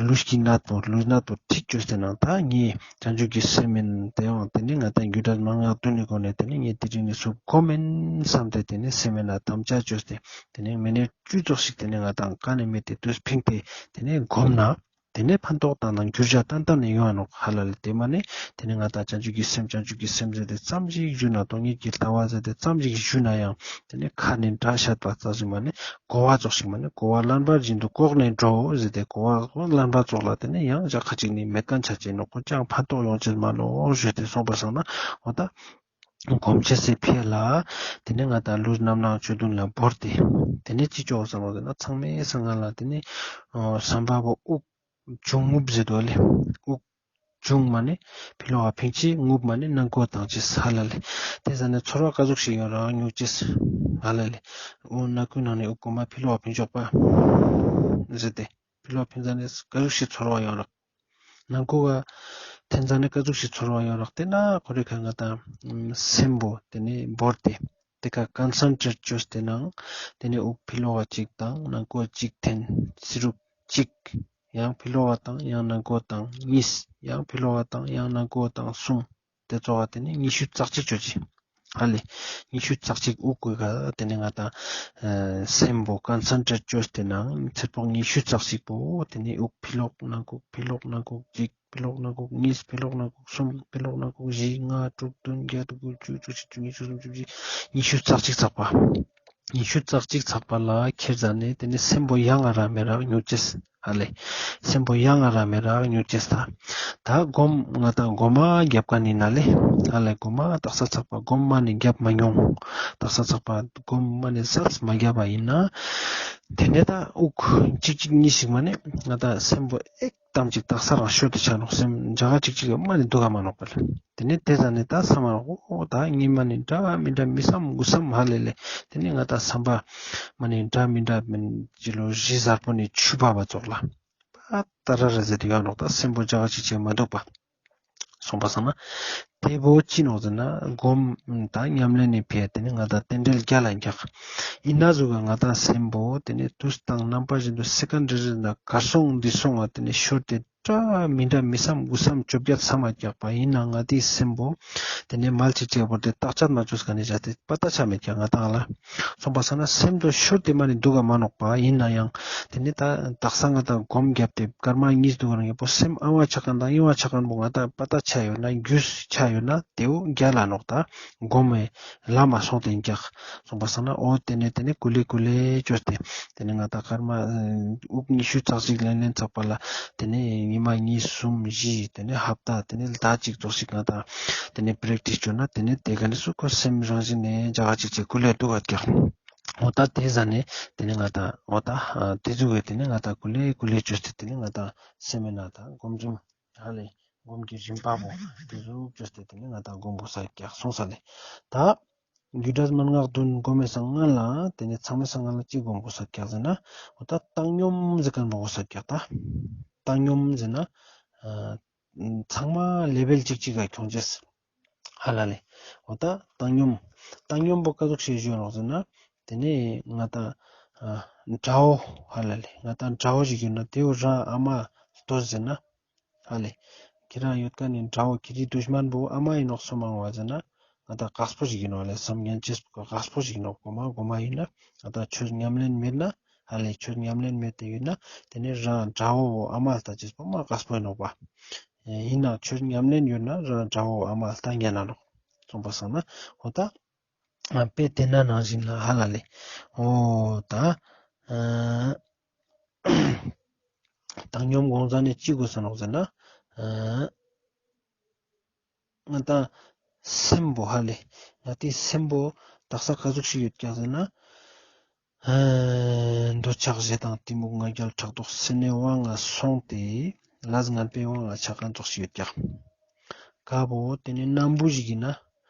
ལུས་ཀྱི་ནད་པོ་ལུས་ནད་པོ་ཁྲིད་ཅོས་ཏེ་ནང་ད་ངས་བྱང་ཆུབ་ཀྱི་སེམས་ཨིན་ཏེ་ཡང་ཏེ་ནེ་ང་དང་རྒྱུ་འབྲས་མན་ངག་བདུན་ནི་སྒོ་ནེ་ཏེ་ནེ་ངས་དེ་རིང་ནེ་སུ་སྒོམ་ཨིན་བསམ་སྟེ་ཏེ་ནེ་སེམས་ཨིན་ན་དམ་བཅའ་ཅོས་ཏེ་ཏེ་ནེ་མི་ནེ་བཅུ་ཙོགས་ཤིག་ཏེ་ནེ་ང་དང་ཀ་ནེ་མེད་དེ་དུས་ཕིང་སྟེ་ཏེ་ནེ་སྒོམ་ན། ཏེ་ནེ་ཕན་ཐོགས་དང་ནང་འགྱུར་བ་ཏན་ཏན་ནེ་ཡོང་ང་ནོག་ཧ་ལ་ལེ། ཏེ་མ་ནེ་ཏེ་ནེ་ང་དང་བྱང་ཆུབ་ཀྱི་སེམས་བྱང་ཆུབ་ཀྱི་སེམས་ཟེར་ཏེ་ཙམ་ཞིག་ཞུ་ན་སྟོང་ཉིད་ཀྱི་ལྟ་བ་ཟེར་ཏེ་ཙམ་ཞིག་ཞུ་ན་ཡང་ཏེ་ནེ་ཁ་ནེ་སྒྲ་བཤད་པ་ཙམ་ཞིག་མ་ནེ་གོ་བ་ཙོགས་ཤིག་མ་ནེ་གོ་བ་ལྷན་པ་བཞིན་དུ་ལྐོག་ནས་འགྲོ་ཟེར་ཏེ་གོ་བ་ལྷན་པ་ཙོགས་ལ་ཏེ་ནེ་ཡང་ཞག་ཁ་ཅིག་ནེ་མེད་མཁན་ཆ་ཅེས་ནོག། ཁོ་ཅང་ཕན་ཐོགས་ཡོང་ཅེས་མ་ནོག་ཞུས་ཏེ་སོང་པ་སང་ན་འོ་ད་སྒོམ་ཅེས་སི་ཕི་ལ་ཏེ་ནེ་ང་དང་ལུས་རྣམ་སྣང་ཆོས་བདུན་ལ་བོར་ཏེ་ཏེ་ནེ་ཅི་ཅོ་ཟེར་ན་ཚང་མའི་སང་ང་ལ་ཏེ་ནེ་བསམ་པ་བོ་དབུགས་འབྱུང་རྔུབ་ཟེར་དོ་ལེ། དབུགས་འབྱུང་མ་ནེ་ཕི་ལོག་ག་ཕིང་ཅེས། རྔུབ་མ་ནེ་ནང་ཁོག་བཏང་ཅེས་ཧ་ལ་ལེ། ཏེ་ཟ་ནེ་ཚོར་བ་ཀ་ཟུག་ཞིག་ཡོང་རག་མྱོང་ཅེས་ཧ་ལ་ལེ། འོ་ནང་ཁོག་ནང་ནེ་དབུགས་གོ་མ་ཕི་ལོག་ག་ཕིང་ཅོག་པ་ཟེར་ཏེ་ཕི་ལོག་ག་ཕིང་ཟ་ནེ་ཀ་ཟུག་ཞིག་ཚོར་བ་ཡོང་རག། ནང་ཁོག་ག་ཐེན་ཟ་ནེ་ཀ་ཟུག་ཞིག་ཚོར་བ་ཡོང་རག། ཏེ་ན་ཁོ་རེ་ཁ་ང་དང་སེམས་པོ་ཏེ་ནེ་བོར་ཏེ་ཏེ་ཀ་ཀོན་སེན་ཊྲེཊ་ཅོས་ཏེ་ནང་ཏེ་ནེ་དབུགས་ཕི་ལོག་ག་ཅིག་དང་ནང་ཁོག་ཅིག་ཐེན་ཟེར་རུག་ཅིག། ཡང་ཕི་ལོག་ག་དང་ཡང་ནང་ཁོག་དང་གཉིས། ཡང་ཕི་ལོག་ག་དང་ཡང་ནང་ཁོག་དང་གསུམ། ཏེ་ཙོགས་ཏེ་ནེ་ཉི་ཤུ་རྩ་གཅིག་ཅོ་ཅེས་ཧ་ལེ། ཉི་ཤུ་རྩ་གཅིག་དབུགས་གུ་ཀ་ཏེ་ནེ་ང་དང་སེམས་པོ་ཀོན་སེན་ཊྲེཊ་ཅོས་ཏེ་ནང་ཚེ་ཕོག་ཉི་ཤུ་རྩ་གཅིག་པོ་ཏེ་ནེ་དབུགས་ཕི་ལོག་ནང་ཁོག་ཕི་ལོག་ནང་ཁོག་ཅིག། ཕི་ལོག་ནང་ཁོག་གཉིས། ཕི་ལོག་ནང་ཁོག་གསུམ། ཕི་ལོག་ནང་ཁོག་བཞི། ལྔ། དྲུག། བདུན། བརྒྱད། དགུ། བཅུ། བཅུ་གཅིག། བཅུ་གཉིས། བཅུ་གསུམ། བཅུ་བཞི། ཉི་ཤུ་རྩ་གཅིག་ཚག་པ། ཉི་ཤུ་རྩ་གཅིག་ཚག་པ་ལ་ཁྱེར་ཟ་ནེ་ཏེ་ནེ་སེམས་པོ་ཡང་ང་ར་མེ་རག་མྱོང་ཅེས་ཧ་ལེ། སེམས་པོ་ཡང་ང་ར་མེ་རག་མྱོང་ཅེས་ད། ད་སྒོམ་ང་དང་སྒོམ་མ་རྒྱབ་མཁན་ཨིན་ན་ལེ། ཧ་ལེ་སྒོམ་མ་དག་ས་ཚག་པ་སྒོམ་མ་ནེ་རྒྱབ་མ་མྱོང་། དག་ས་ཚག་པ་སྒོམ་མ་ནེ་ཟ་མ་རྒྱབ་པ་ཨིན་ན། ཏེ་ནེ་ད་དབུགས་ཅིག་ཅིག་གཉིས་ཤིག་མ་ནེ་ང་དང་སེམས་པོ་ཨེག་ཏམ་ཅིག་དག་ས་རང་ཤོར་ཏེ་ཆ་ནོག། སེམས་ཇ་ག་ཅིག་ཅིག་མ་ནེ་དུག་ག་མ་ནོག་པ་ལེ། ཏེ་ནེ་ཏེ་ཟ་ནེ་ད་སམ་མ་ནོག། འོ་ད་ངའི་མ་ནེ་འདྲ་མི་འདྲ་མི་སམ་དགུ་སམ་ཧ་ལ་ལེ། ཏེ་ནེ་ང་དང་སམ་པ་མ་ནེ་འདྲ་མི་འདྲ་མིན་ཅི་ལོ་རི་གཟར་པོ་ནེ་ཆུ་བབས་པ་ཙོགས་ལ་པ་ཏ་ར་ར་ཟེར་ཏེ་ཡོང་ནོག། ད་སེམས་པོ་ཇ་ག་ཅིག་ཅིག་མ་དུག་པ། སོང་པ་སང་ན་ཏེ་བོ་ཅི་ནོག་ཟེར་ན་སྒོམ་དང་ཉམས་ལེན་ནི་ཕི་ཡ་ཏེ་ནེ་ང་དང་རྟེན་འབྲེལ་རྒྱལ་ལ་འགྱག། ཨིན་ན་ཟུག་ག་ང་དང་སེམས་པོ་ཏེ་ནེ་དུས་དང་རྣམ་པ་བཞིན་དུ་སེ་ཀན་རེ་རེ་ན་གར་སོང་འདི་སོང་ང་ཏེ་ནེ་ཤོར་ཏེ་འདྲ་མི་འདྲ་མི་སམ་དགུ་སམ་བཅོ་བརྒྱད་སམ་མ་རྒྱག་པ་ཨིན་ན་ང་དེའི་སེམས་པོ་ཏེ་ནེ་མལ་ཅིག་ཅིག་བོར་ཏེ་བརྟག་དཔྱད་མ་ཅོས་ཀ་ནེ་བྱས་ཏེ་པ་ཏ་ཆ་མེད་ཀྱག་ང་དང་ལ། སོང་པ་སང་ན་སེམས་དོ་ཤོར་ཏེ་མ་ནེ་དུག་ག་མ་ནོག་པ། ཨིན་ན་ཡང་ཏེ་ནེ་ད་དག་ས་ང་དང་སྒོམ་རྒྱབ་སྟེ་སྐར་མ་གཉིས་དུག་ག་རང་ཡང་པོ་སེམས་ཨ་བ་ཆ་མཁན་དང་ཨི་བ་ཆ་མཁན་པོ་ང་དང་པ་ཏ་ཆ་ཡོད་ན་རྒྱུས་ཆ་ཡོད་ན་ཏེ་བོ་རྒྱལ་ལ་ནོག་ད། སྒོམ་མེ་ལ་མ་སོང་སྟེ་འགྱག། སོང་པ་སང་ན་འོ་ཏེ་ནེ་ཏེ་ནེ་ཀུ་ལེ་ཀུ་ལེ་ཅོས་ཏེ་ཏེ་ནེ་ང་དང་སྐར་མ་དབུགས་ཉི་ཤུ་རྩ་གཅིག་ལེན་ལེན་ཚག་པ་ལ་ཏེ་ནེ་ཉི་མ་གཉིས་གསུམ་བཞི་ཏེ་ནེ་ཧབ་ཏ་ཏེ་ནེ་ཟླ་གཅིག་ཙོགས་ཤིག་ང་དང་ཏེ་ནེ་པྲེག་ཊིས་ཅོས་ན་ཏེ་ནེ་ཏེ་ག་ནེ་སུ་ཁོ་སེམས་རང་བཞིན་ནེ་ཇ་ག་ཅིག་ཅིག་ཀུ་ལེ་དུག་ག་འགྱག། འོ་ད་ཏེ་ཟ་ནེ་ཏེ་ནེ་ང་དང་འོ་ད་ཏེ་ཟུག་གི་ཏེ་ནེ་ང་དང་ཀུ་ལེ་ཀུ་ལེ་ཅོས་ཏེ་ཏེ་ནེ་ང་དང་སེམས་མེད་ན་ད་སྒོམ་རིམ་ཧ་ལེ་སྒོམ་གྱི་རིམ་པ་བོ་ཏེ་ཟུག་ཅོས་ཏེ་ཏེ་ནེ་ང་དང་སྒོམ་དགོས་ས་འགྱག་སོང་ས་ལེ། ད་རྒྱུ་འབྲས་མན་ངག་བདུན་སྒོམ་མེ་སང་སྔ་ལ་ཏེ་ནེ་ཚང་མའི་སང་སྔ་ལ་ཅི་སྒོམ་དགོས་ས་འགྱག་ཟེར་ན་འོ་ད་བཏང་སྙོམས་ཟེར་མཁན་པོ་དགོས་ས་འགྱག་ད། བཏང་སྙོམས་ཟེར་ན་ཨ་ཚང་མ་ལེ་བེལ་ཅིག་ཅིག་ག་ཁྱོང་ཅེས་ཧ་ལ་ལེ། འོ་ད་བཏང་སྙོམས་བཏང་སྙོམས་པོ་ཀ་ཟུག་ཤེས་ཞུ་ནོག་ཟེར་ན་ཏེ་ནེ་ང་དང་ཨ་དགྲ་བོ་ཧ་ལ་ལེ་ང་དང་དགྲ་བོ་ཞིག་ཡོད་ན་ཏེ་བོ་རང་ཨ་མ་ལྟོས་ཟེར་ན། ཧ་ལེ། ཁྱེད་རང་ཡོད་མཁན་ནི་དགྲ་བོ་ཁྱེད་རི་དུཤ་མན་པོ་ཨ་མ་ཨིན་ནོག་སོ་མང་བ་ཟེར་ན་ང་དང་དཀགས་པོ་ཞིག་ཨིན་ནོག་ལེ། སམ་ཉན་ཅེས་པོ་དཀགས་པོ་ཞིག་ཨིན་ནོག། གོ་མ་གོ་མ་ཨིན་ན་ང་དང་ཆོས་ཉམས་ལེན་མེད་ན་ཧ་ལེ་ཆོས་ཉམས་ལེན་མེད་དེ་ཡོད་ན་ཏེ་ནེ་རང་དགྲ་བོ་ཨ་མ་ལྟ་ཅེས་པོ་མ་དཀགས་པོ་ཨིན་ནོག་པ། ཨིན་ན་ཆོས་ཉམས་ལེན་ཡོད་ན་རང་དགྲ་བོ་ཨ་མ་ལྟ་ཉན་ན་ནོག། སོང་པ་སང་ན་འོ་ད་དཔེ་དེ་ན་ནང་བཞིན་ལ་ཧ་ལ་ལེ། འོ་ད་ཨ་བཏང་སྙོམས་སྒོམ་ཟ་ནེ་ཅི་དགོས་ས་ནོག་ཟེར་ན། ཨ་ང་དང་སེམས་པོ་ཧ་ལེ། ང་དེ་སེམས་པོ་དག་ས་ཀ་ཟུག་ཞིག་ཡོད་ཀྱག་ཟེར་ན། ཨ་འདོད་ཆགས་ཞེ་སྡང་གཏི་མུག་ང་རྒྱལ་ཕྲག་དོག་སེར་སྣའི་དབང་ང་སོང་སྟེ་ལས་ངན་པའི་དབང་ང་ཆ་མཁན་ཙོགས་ཤིག་ཡོད་ཀྱག། ཀ་བོ་དེ་ནི་སྣམ་བུ་ཞིག་ཨིན་ན།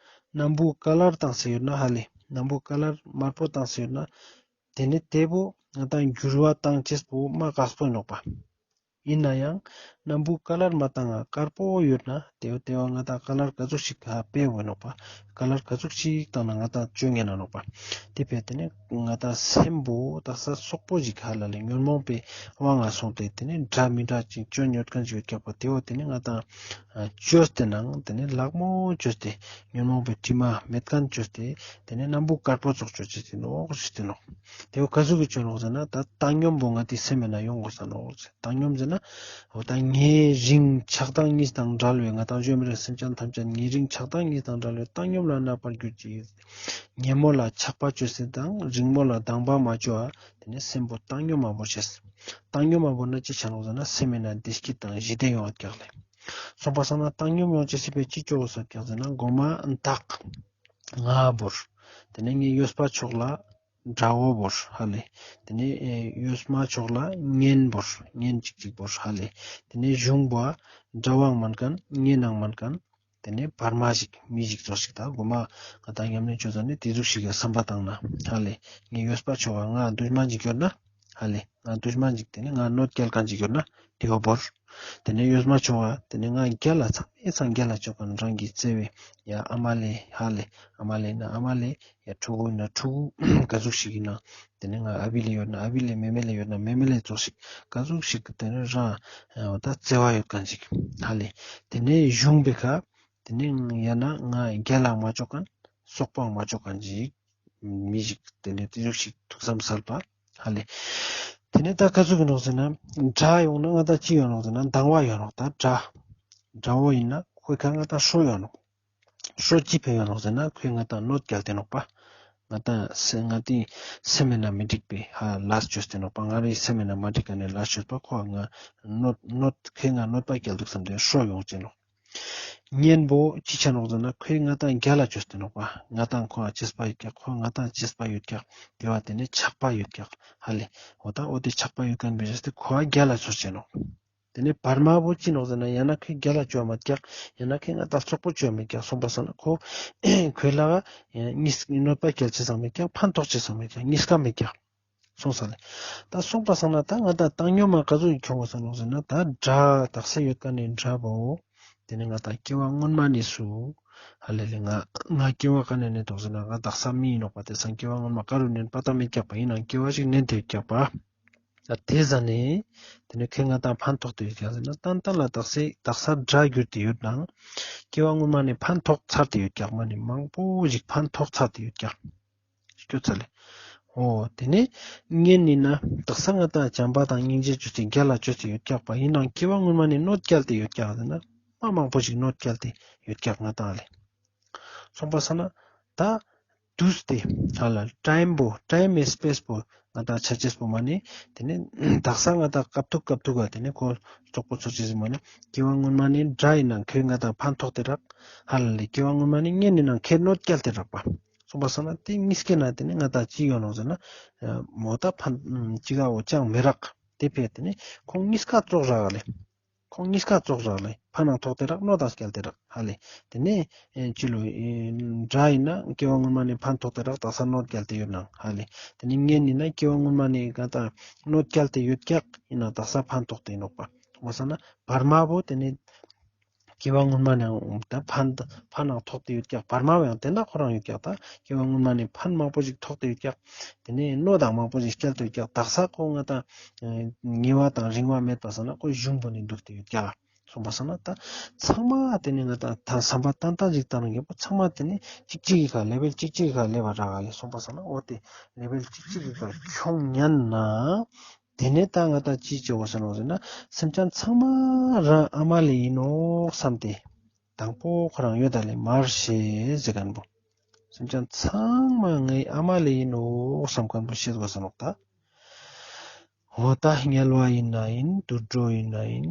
སྣམ་བུ་ཀ་ལར་བཏང་སྟེ་ཡོད་ན་ཧ་ལེ། སྣམ་བུ་ཀ་ལར་དམར་པོ་བཏང་སྟེ་ཡོད་ན། དེ་ནི་དེ་བོ་ང་དང་འགྱུར་བ་བཏང་ཅེས་པོ་མ་དཀགས་པོ་ཨིན་ནོག་པ། ཨིན་ན་ཡང་ སྣམ་བུ་ཀ་ལར་མ་བཏང་ང་དཀར་པོ་ཡོད་ན་ཏེ་བོ་ཏེ་བོ་ང་ཏང་ཀ་ལར་ག་ཟུག་ཞིག་ཧ་པེ་བོ་ནོག་པ། ཀ་ལར་ག་ཟུག་ཞིག་བཏང་ན་ང་ཏང་ཅོ་ཉན་ན་ནོག་པ། ཏེ་ཕིའ་ཏེ་ནེ་ང་ཏང་སེམས་པོ་དག་ས་སོག་པོ་ཞིག་ཧ་ལ་ལེ་ཉོན་མོངས་པའི་དབང་ང་སོང་སྟེ་ཏེ་ནེ་འདྲ་མི་འདྲ་ཅིག་ཅོ་ཡོད་ཁན་ཅིག་ཡོད་ཀྱག་པ། ཏེ་བོ་ཏེ་ནེ་ང་ཏང་ཅོས་ཏེ་ནང་ཏེ་ནེ་ལག་མོ་ཅོས་ཏེ་ཉོན་མོངས་པའི་དྲི་མ་མེད་ཁན་ཅོས་ཏེ་ཏེ་ནེ་སྣམ་བུ་དཀར་པོ་ཙོགས་ཅོ་ཅེས་ཏེ་ནོག་ཞུས་ཏེ་ནོག། ཏེ་བོ་ག་ཟུག་གི་ཅོ་ནོག་ཟེར་ན་ད་བཏང་སྙོམས་པོ་ང་ཏི་སེམས་ནང་ཡོང་དགོས་ས་ནོག། བཏང་སྙོམས་ཟེར་ན་འོ་ད་ཉེ་རིང་ཆགས་སྡང་གཉིས་དང་བྲལ་བའི་ང་ཏང་ཞུ་མི་རེ་སེམས་ཅན་ཐམས་ཅད་ཉེ་རིང་ཆགས་སྡང་གཉིས་དང་བྲལ་བའི་བཏང་སྙོམས་ལ་གནས་པར་གྱུར་ཅིག། ཉེ་མོ་ལ་ཆགས་པ་ཅོས་ཏེ་དང་རིང་མོ་ལ་སྡང་བ་མ་ཅོ་བ་ཏེ་ནེ་སེམས་པོ་བཏང་སྙོམས་མ་བོར་ཅེས། བཏང་སྙོམས་མ་བོར་ན་ཅི་ཆ་ནོག་ཟེར་ན་སེམས་ནང་བདེ་སྐྱིད་དང་ཞི་བདེ་ཡོང་བ་ཀྱག་ལེ། སོང་པ་སང་ན་བཏང་སྙོམས་ཡོང་ཅེས་སི་ཕིའ་ཅི་ཅོ་དགོས་ས་ཀྱག་ཟེར་ན་གོ་མ་བདག་ང་བོར། ཏེ་ནེ་ངའི་གཡོས་པ་ཕྱོགས་ལ་དགྲ་བོ་བོར་ཧ་ལེ། ཏེ་ནེ་ཨེ་གཡོས་མ་ཕྱོགས་ལ་གཉེན་བོར། གཉེན་ཅིག་ཅིག་བོར་ཧ་ལེ། ཏེ་ནེ་གཞུང་བོའ་དགྲ་བོའང་མན་ཁན་གཉེན་ནང་མན་ཁན། ཏེ་ནེ་བར་མ་ཞིག་མི་ཞིག་ཙོགས་ཤིག་ད་གོ་མ་ང་ཏང་ཉམས་ལེན་ཅོ་ཙ་ནེ་ཏེ་ཟུག་ཞིག་གི་བསམ་པ་བཏང་ན་ཧ་ལེ། ངའི་གཡོས་པ་ཕྱོགས་ལ་ང་དུཤ་མན་ཞིག་ཡོད་ན་ཧ་ལེ། ང་དུཤ་མན་ཞིག་ཏེ་ནེ་ང་གནོད་སྐྱེལ་ཁན་ཞིག་ཡོད་ན་ཏེ་བོ་བོར། ཏེ་ནེ་གཡོས་མ་ཕྱོགས་ལ་ཏེ་ནེ་ང་རྒྱལ་ལ་ཚང་མའི་སང་རྒྱལ་ལ་ཅོ་ཁན་རང་གི་བརྩེ་བའི་ཡ་ཨ་མ་ལེ་ཧ་ལེ། ཨ་མ་ལེ་ན་ཨ་མ་ལེ། ཡ་ཕྲུ་གུ་ན་ཕྲུ་གུ་ག་ཟུག་ཞིག་ཨིན་ན། ཏེ་ནེ་ང་ཨ་བི་ལེ་ཡོད་ན་ཨ་བི་ལེ། མེ་མེ་ལེ་ཡོད་ན་མེ་མེ་ལེ་ཙོགས་ཤིག་ག་ཟུག་ཞིག་ཏེ་ནེ་རང་འོ་ད་བརྩེ་བ་ཡོད་ཁན་ཞིག་ཧ་ལེ། ཏེ་ནེ་གཞུང་བོའི་ཁ་ཏེ་ནེ་ཡང་ན་ང་རྒྱལ་ལ་མ་ཅོ་ཁན་སོག་པོའང་མ་ཅོ་ཁན་ཞིག་མི་ཞིག་ཏེ་ནེ་ཏེ་ཟུག་ཞིག་ཐུགས་བསམ་གསལ་པ་ཧ་ལེ། ཏེ་ནེ་ད་ག་ཟུག་ཨིན་ནོག་ཟེར་ན་དགྲ་ཡོང་ན་ང་ད་ཅི་ཡོང་ནོག་ཟེར་ན་སྡང་བ་ཡོང་ནོག། ད་དགྲ་དགྲ་བོ་ཨིན་ན་ཁོའི་ཁ་ང་ད་ཤོ་ཡོང་ནོག། ཤོ་ཅི་ཕིའ་ཡོང་ནོག་ཟེར་ན་ཁོའི་ང་ཏང་གནོད་སྐྱལ་ཏེ་ནོག་པ། ང་ཏང་སེ་ང་ཏི་སེམས་ནང་མི་འགྲིག་པའི་ཧ་ལས་ཅོས་ཏེ་ནོག་པ། ང་རའི་སེམས་ནང་མ་འགྲིག་ཁན་ནི་ལས་ཅོས་པ་ཁོ་ང་གནོད་གནོད་ཁོའི་ང་གནོད་པ་སྐྱལ་འདུག་བསམ་སྟེ་ཤོ་ཡོང་ཅེས་ནོག། གཉེན་པོ་ཅི་ཆ་ནོག་ཟེར་ན་ཁོའི་ང་ཏང་རྒྱལ་ལ་ཅོས་ཏེ་ནོག་པ། ང་ཏང་ཁོ་ལ་གཅེས་པ་ཡོད་ཀྱག། ཁོ་ང་ཏང་གཅེས་པ་ཡོད་ཀྱག། ཏེ་བོ་ཏེ་ནེ་ཆགས་པ་ཡོད་ཀྱག་ཧ་ལེ། འོ་ད་འོ་ཏེ་ཆགས་པ་ཡོད་ཁན་བོའི་ཅོས་ཏེ་ཁོ་ལ་རྒྱལ་ལ་ཅོས་ཅེས་ནོག། ཏེ་ནེ་བར་མ་བོ་ཅི་ནོག་ཟེར་ན་ཡང་ན་ཁོའི་རྒྱལ་ལ་ཅོ་བ་མེད་ཀྱག། ཡང་ན་ཁོའི་ང་ཏང་སོག་པོ་ཅོ་བ་མེད་ཀྱག། སོང་པ་སང་ན་ཁོ་ཁོའི་ལ་ག་གནོད་པ་སྐྱལ་ཅེས་སང་མེད་ཀྱག། ཕན་ཐོགས་ཅེས་སང་མེད་ཀྱག། གཉིས་ཀ་མེད་ཀྱག། སོང་ས་ལེ། ད་སོང་པ་སང་ན་ད་ང་ཏང་བཏང་སྙོམས་མ་ག་ཟུག་གི་ཁྱོང་དགོས་ས་ནོག་ཟེར་ན་ད་དགྲ་དག་ས་ཡོད་ཁན་ནི་དགྲ་བོ། ཏེ་ནེ་ང་ཏང་སྐྱེ་བ་སྔོན་མ་ནེ་སུ་ཧ་ལེ་ལེ་ང་ང་སྐྱེ་བ་ག་ནེ་ནེ་དོག་ཟེར་ན་ང་དག་ས་མི་ཨིན་ནོག་པ། ཏེ་སང་སྐྱེ་བ་སྔོན་མ་ག་རུ་ནེ་པ་ཏ་མེད་ཀྱག་པ། ཨིན་ནའང་སྐྱེ་བ་ཞིག་ནེན་ཏེ་ཡོད་ཀྱག་པ། ད་ཏེ་ཟ་ནེ་ཏེ་ནེ་ཁོས་ང་ཏང་ཕན་ཐོགས་ཏེ་ཡོད་ཀྱག་ཟེར་ན་ཏན་ཏན་ལ་དག་ས་དག་ས་དགྲ་གྱུར་ཏེ་ཡོད་ནའང་སྐྱེ་བ་སྔོན་མ་ནེ་ཕན་ཐོགས་ཚར་ཏེ་ཡོད་ཀྱག། མ་ནེ་མང་པོ་ཞིག་ཕན་ཐོགས་ཚར་ཏེ་ཡོད་ཀྱག། སྐྱོ་ཚ་ལེ། འོ་ཏེ་ནེ་གཉེན་ཨིན་ན་དག་ས་ང་ཏང་བྱམས་པ་དང་སྙིང་རྗེ་ཅོས་ཏེ་རྒྱལ་ལ་ཅོས་ཏེ་ཡོད་ཀྱག་པ། ཨིན་ནའང་སྐྱེ་བ་སྔོན་མ་ནེ་གནོད་སྐྱལ་ཏེ་ཡོད་ཀྱག་ཟེར་ན་མ་མང་པོ་ཞིག་གནོད་སྐྱལ་ཏེ་ཡོད་ཀྱག་ང་ཏང་ལེ། སོང་པ་སང་ན་ད་དུས་ཏེ་ཧ་ལ་ཊའིམ་པོ་ཊའིམ་ཨེ་སྤེས་པོ་ང་ཏང་ཆ་ཅེས་པོ་མ་ནེ་ཏེ་ནེ་དག་ས་ང་ཏང་སྐབས་ཐུག་སྐབས་ཐུག་ག་ཏེ་ནེ་ཁོ་རྩོག་པོ་ཚོར་ཅེས་མ་ནེ་སྐྱེ་བ་སྔོན་མ་ནེ་དགྲ་ཨིན་ནའང་ཁོས་ང་ཏང་ཕན་ཐོགས་ཏེ་རག་ཧ་ལ་ལེ། སྐྱེ་བ་སྔོན་མ་ནེ་གཉེན་ཨིན་ནའང་ཁོས་གནོད་སྐྱལ་ཏེ་རག་པ། སོང་པ་སང་ན་ཏེ་གཉིས་ཀའི་ནང་ཏེ་ནེ་ང་ཏང་ཅི་ཡོང་ནོག་ཟེར་ན་མོ་ད་ཕན་ཅི་ག་འོ་ཅང་མི་རག། ཏེ་ཕིའ་ཏེ་ནེ་ཁོང་གཉིས་ཀ་ཙོགས་རག་ལེ། ཁོང་གཉིས་ཀ་ཙོགས་རག་ལེ། ཕན་ནའང་ཐོགས་ཏེ་རག་གནོད་དང་སྐྱལ་ཏེ་རག་ཧ་ལེ། ཏེ་ནེ་ཨེ་ཅི་ལོ་ཨེ་དགྲ་ཨིན་ན་སྐྱེ་བ་སྔོན་མ་ནེ་ཕན་ཐོགས་ཏེ་རག་དག་ས་གནོད་སྐྱལ་ཏེ་ཡོད་ནའང་ཧ་ལེ། ཏེ་ནེ་གཉེན་ཨིན་ན་སྐྱེ་བ་སྔོན་མ་ནེ་ང་ཏང་གནོད་སྐྱལ་ཏེ་ཡོད་ཀྱག། ཨིན་ནའང་དག་ས་ཕན་ཐོགས་ཏེ་ཨིན་ནོག་པ། སོང་པ་སང་ན་བར་མ་བོ་ཏེ་ནེ་སྐྱེ་བ་སྔོན་མ་ནེ་ད་ཕན་ཕན་ནའང་ཐོགས་ཏེ་ཡོད་ཀྱག། བར་མ་བོ་ཡང་ཏེ་ན་ཁོ་རང་ཡོད་ཀྱག། ད་སྐྱེ་བ་སྔོན་མ་ནེ་ཕན་མང་པོ་ཞིག་ཐོགས་ཏེ་ཡོད་ཀྱག། ཏེ་ནེ་གནོད་དང་མང་པོ་ཞིག་སྐྱལ་ཏེ་ཡོད་ཀྱག། དག་ས་ཁོ་ང་ཏང་ཉེ་བ་དང་རིང་བ་མེད་པ་སང་ན་ཁོ་གཞུང་པོ་ནེ་འདུག་སྟེ་ཡོད་ཀྱག། སོང་པ་སང་ན་ད་ཚང་མ་ཏེ་ནེ་ང་ཏང་ད་བསམ་པ་ཏན་ཏན་ཞིག་བཏང་ན་ངེས་པོ་ཚང་མ་ཏེ་ནེ་ཅིག་ཅིག་གི་ཁ་ལེ་བེལ་ཅིག་ཅིག་གི་ཁ་ལེབ་པ་རག་ལེ། སོང་པ་སང་ན་འོ་ཏེ་ལེ་བེལ་ཅིག་ཅིག་གི་ཁ་ཁྱོང་ཉན་ན། ཏེ་ནེ་ད་ང་ཏང་ཅི་ཅོ་དགོས་ས་ནོག་ཟེར་ན་སེམས་ཅན་ཚང་མ་རང་ཨ་མ་ལེ་ཨིན་ནོག་བསམ་སྟེ་དང་པོ་ཁོ་རང་ཡོད་ད་ལེ་མར་ཤེས་ཟེར་ཁན་བོ། སེམས་ཅན་ཚང་མ་ངའི་ཨ་མ་ལེ་ཨིན་ནོག་བསམ་ཁན་བོ་ཤེས་དགོས་ས་ནོག་ད། འོ་ད་དམྱལ་བ་ཨིན་ན་ཨིན། དུད་འགྲོ་ཨིན་ན་ཨིན།